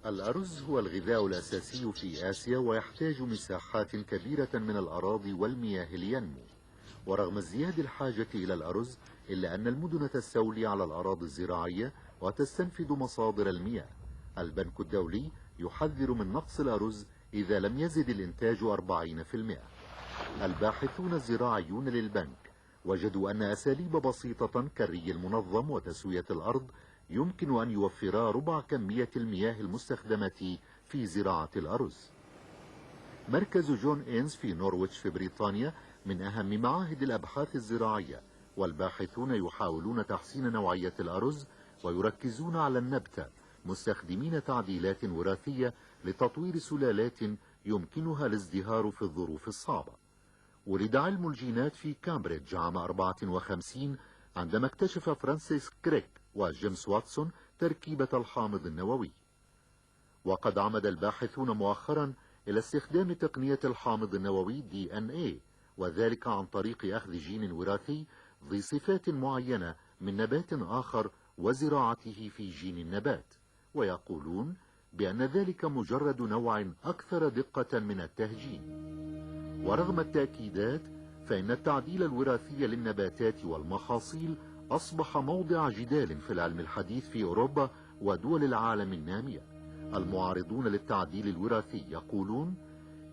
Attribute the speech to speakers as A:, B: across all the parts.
A: الأرز هو الغذاء الأساسي في آسيا، ويحتاج مساحات كبيرة من الأراضي والمياه لينمو. ورغم ازدياد الحاجة إلى الأرز، إلا أن المدن تستولي على الأراضي الزراعية وتستنفد مصادر المياه. البنك الدولي يحذر من نقص الأرز إذا لم يزد الإنتاج 40%. الباحثون الزراعيون للبنك وجدوا أن أساليب بسيطة كالري المنظم وتسوية الأرض يمكن أن يوفرا ربع كمية المياه المستخدمة في زراعة الأرز. مركز جون إنز في نورويتش في بريطانيا من أهم معاهد الأبحاث الزراعية، والباحثون يحاولون تحسين نوعية الأرز ويركزون على النبتة، مستخدمين تعديلات وراثية لتطوير سلالات يمكنها الازدهار في الظروف الصعبة. ولد علم الجينات في كامبريدج عام 54 عندما اكتشف فرانسيس كريك وجيمس واتسون تركيبة الحامض النووي. وقد عمد الباحثون مؤخرا إلى استخدام تقنية الحامض النووي DNA، وذلك عن طريق أخذ جين وراثي ذي صفات معينة من نبات آخر وزراعته في جين النبات، ويقولون بأن ذلك مجرد نوع أكثر دقة من التهجين. ورغم التأكيدات، فإن التعديل الوراثي للنباتات والمحاصيل أصبح موضع جدال في العلم الحديث في أوروبا ودول العالم النامية. المعارضون للتعديل الوراثي يقولون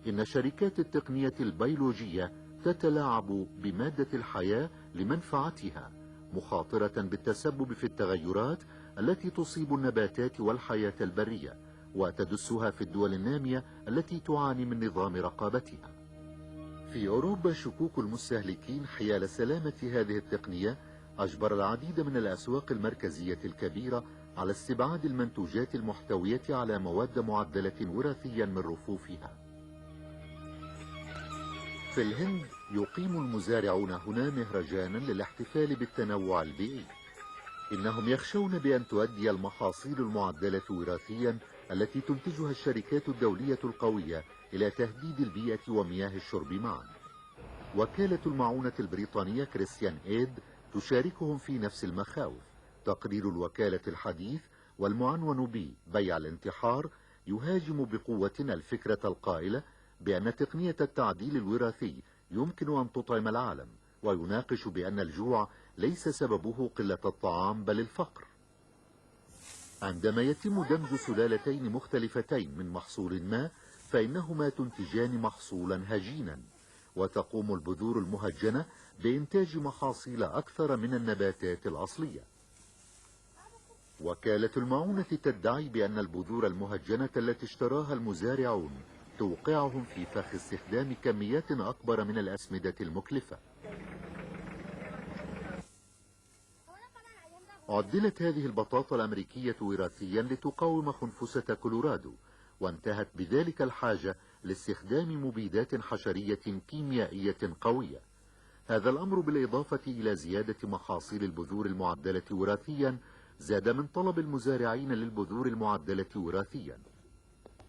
A: إن شركات التقنية البيولوجية تتلاعب بمادة الحياة لمنفعتها، مخاطرة بالتسبب في التغيرات التي تصيب النباتات والحياة البرية وتدسها في الدول النامية التي تعاني من نظام رقابتها. في أوروبا، شكوك المستهلكين حيال سلامة هذه التقنية أجبر العديد من الأسواق المركزية الكبيرة على استبعاد المنتوجات المحتوية على مواد معدلة وراثيا من رفوفها. في الهند، يقيم المزارعون هنا مهرجانا للاحتفال بالتنوع البيئي. إنهم يخشون بأن تؤدي المحاصيل المعدلة وراثيا التي تنتجها الشركات الدولية القوية إلى تهديد البيئة ومياه الشرب معا. وكالة المعونة البريطانية كريستيان إيد تشاركهم في نفس المخاوف. تقرير الوكالة الحديث والمعنون ب بيع الانتحار يهاجم بقوة الفكرة القائلة بأن تقنية التعديل الوراثي يمكن أن تطعم العالم، ويناقش بأن الجوع ليس سببه قلة الطعام بل الفقر. عندما يتم دمج سلالتين مختلفتين من محصول ما، فإنهما تنتجان محصولا هجينا، وتقوم البذور المهجنة بإنتاج محاصيل أكثر من النباتات الأصلية. وكالة المعونة تدعي بأن البذور المهجنة التي اشتراها المزارعون توقعهم في فخ استخدام كميات أكبر من الأسمدة المكلفة. عدلت هذه البطاطا الأمريكية وراثيا لتقاوم خنفسة كولورادو، وانتهت بذلك الحاجة لاستخدام مبيدات حشرية كيميائية قوية. هذا الأمر بالإضافة إلى زيادة محاصيل البذور المعدلة وراثيا زاد من طلب المزارعين للبذور المعدلة وراثيا.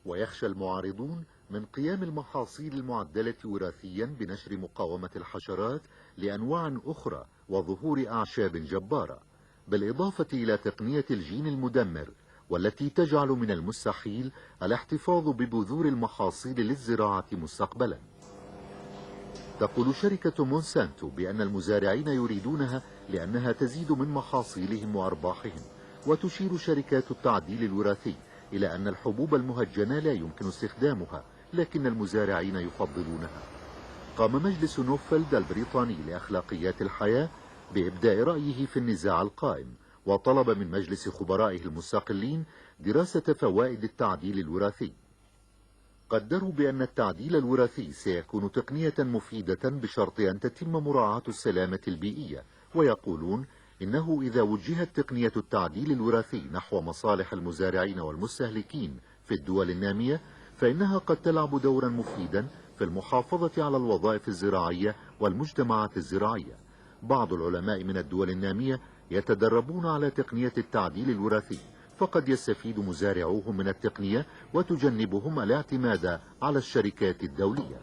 A: ويخشى المعارضون من قيام المحاصيل المعدلة وراثيا بنشر مقاومة الحشرات لأنواع أخرى وظهور أعشاب جبارة، بالإضافة إلى تقنية الجين المدمر والتي تجعل من المستحيل الاحتفاظ ببذور المحاصيل للزراعة مستقبلا. تقول شركة مونسانتو بأن المزارعين يريدونها لأنها تزيد من محاصيلهم وأرباحهم، وتشير شركات التعديل الوراثي إلى أن الحبوب المهجنة لا يمكن استخدامها، لكن المزارعين يفضلونها. قام مجلس نوفلد البريطاني لأخلاقيات الحياة بإبداء رأيه في النزاع القائم، وطلب من مجلس خبرائه المستقلين دراسة فوائد التعديل الوراثي. قدروا بأن التعديل الوراثي سيكون تقنية مفيدة بشرط أن تتم مراعاة السلامة البيئية، ويقولون إنه إذا وجهت تقنية التعديل الوراثي نحو مصالح المزارعين والمستهلكين في الدول النامية، فإنها قد تلعب دورا مفيدا في المحافظة على الوظائف الزراعية والمجتمعات الزراعية. بعض العلماء من الدول النامية يتدربون على تقنية التعديل الوراثي، فقد يستفيد مزارعوهم من التقنية وتجنبهم الاعتماد على الشركات الدولية.